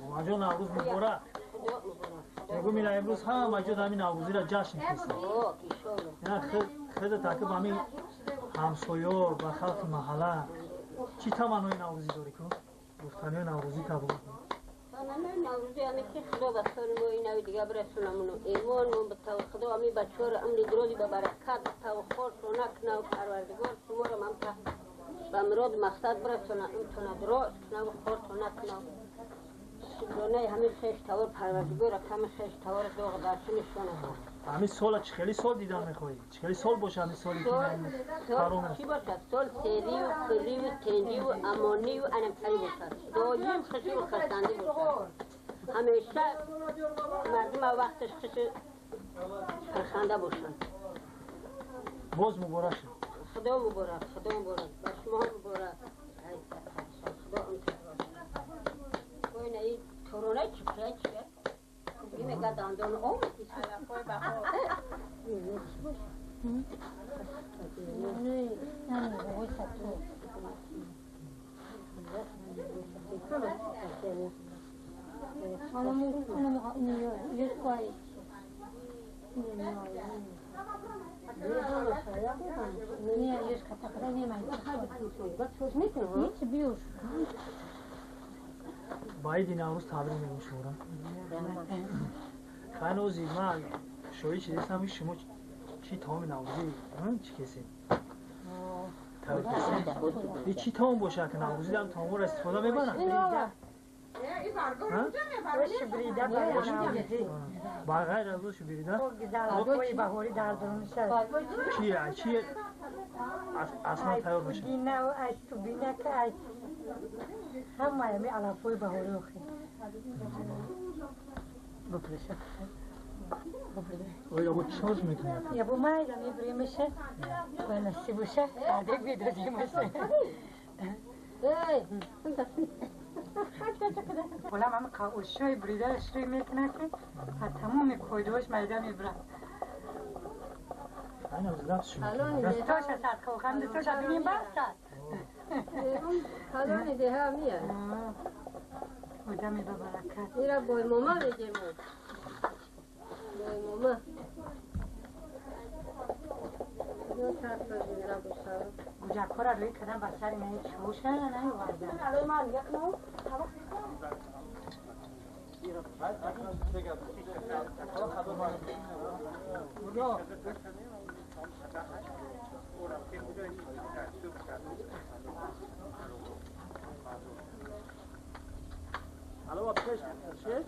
Мамаҷон, Наврӯз муборак. Мегӯм, ина имрӯз ҳама ҷо ҳамин наврӯзиро ҷашн кистанд. Ина хеле таъкиб ҳамин ҳамсоё ба халқи маҳалла чӣ таманнои наврӯзӣ дорӣ ку? Гуфтаниҳои наврӯзӣ табо. Таманнои наврӯзӣ ҳаме ки Худо ба соли мо инави дига бирасонамуну имонмон битаву Худо ҳами бачаҳоро амри дурози ба баракат битаву хоршона кунаву Парвардигор шуморо мам ба муроду мақсад бирасона, имтона дурост кунаву хортона кунаву шукронаи ҳамин хеш тавор Парвардигора ками хеш тавор доғ дарчи нишона. Ҳамин сола чӣ хели сол дидан мехоҳӣ? Чӣ хели сол боша ҳамин соли ки сол чӣ бошад? Сол серию, пуррию, тенҷиву, амонию анамтарӣ бошад. Доим хушиву хурсандӣ бошад. Ҳамеша мардума вақташ хушу пурханда бошанд. Боз муборак шуд. Худо муборак, Худо муборак, ба шумо муборак. Худо ина корона чӣ чӣ мега дандон ом. Ба иди Наврӯз табрик мегӯм шуморо. Хайнози ман шоҳид шидистам, ки шумо чӣ таоми наврӯзӣ чӣ кесед? Чӣ таом бошад ки наврӯзӣ дар таомҳоро истифода мебаранд? Ба ғайр аз ошу бирида? Чи аслан тайёр мешавад? Ҳамаи ами алафҳои баҳорӣ охи. Бупреша. Оя бо чоз мекунад? Я бо майда мебуримеше, ба насибуша, адек бидодимеше. Олам ами қаушои буридааш рӯй мекунад ки аз тамоми қоидаҳош майда мебурад. Достоша садқохан, достоша бинем баст. Калони деҳа мия. Одами ба баракат. Ира бой мома мегем. Бой мома. Гуҷакҳоро рӯй кардам ба сари ман чӯша наовардам. Алло, пеш шеш?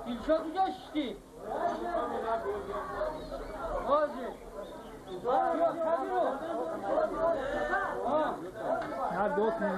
Дилшод куҷо шишти? Ҳозир. На док не.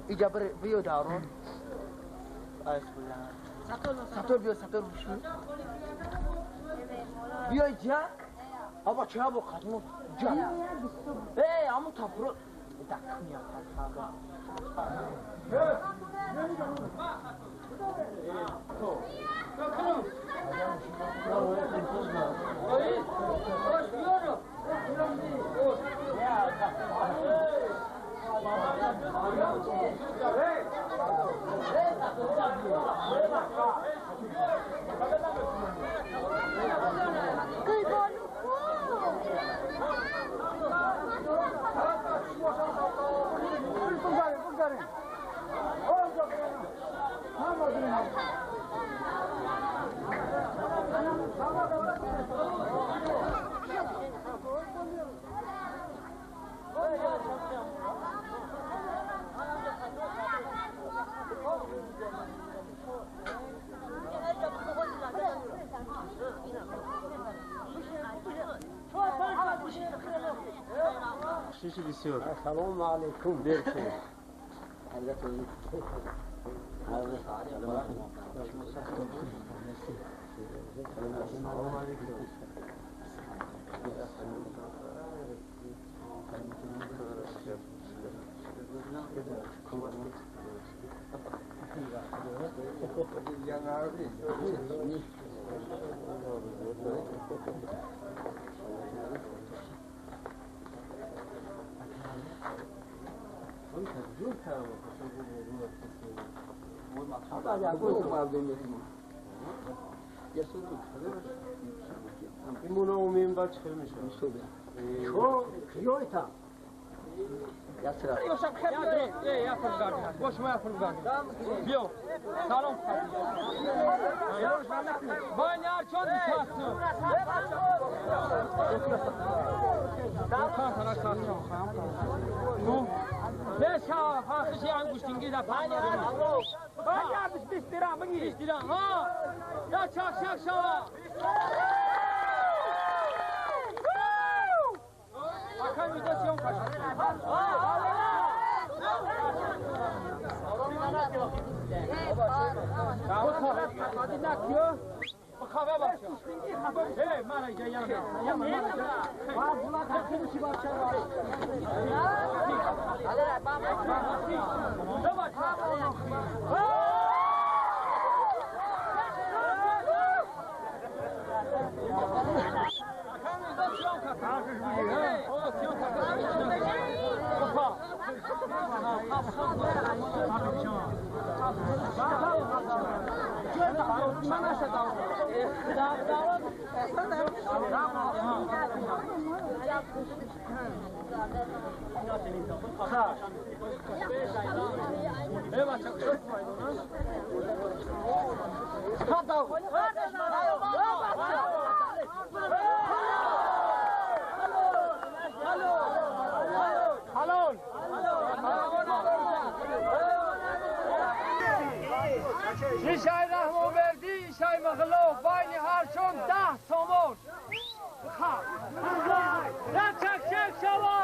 اینجا بر بیو دارون ساتور بیو ساتور بشو بیو اینجا آبا چرا با خدمو جا ای امو تاپرو دکونیا السلام علیکم. سلام. ایشای رحمانوردی ایشای مغلوب بین هرشون 10 سومون چک چک شما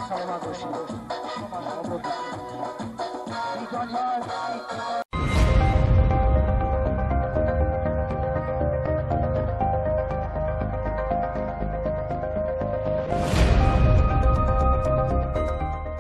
سلامت باشید.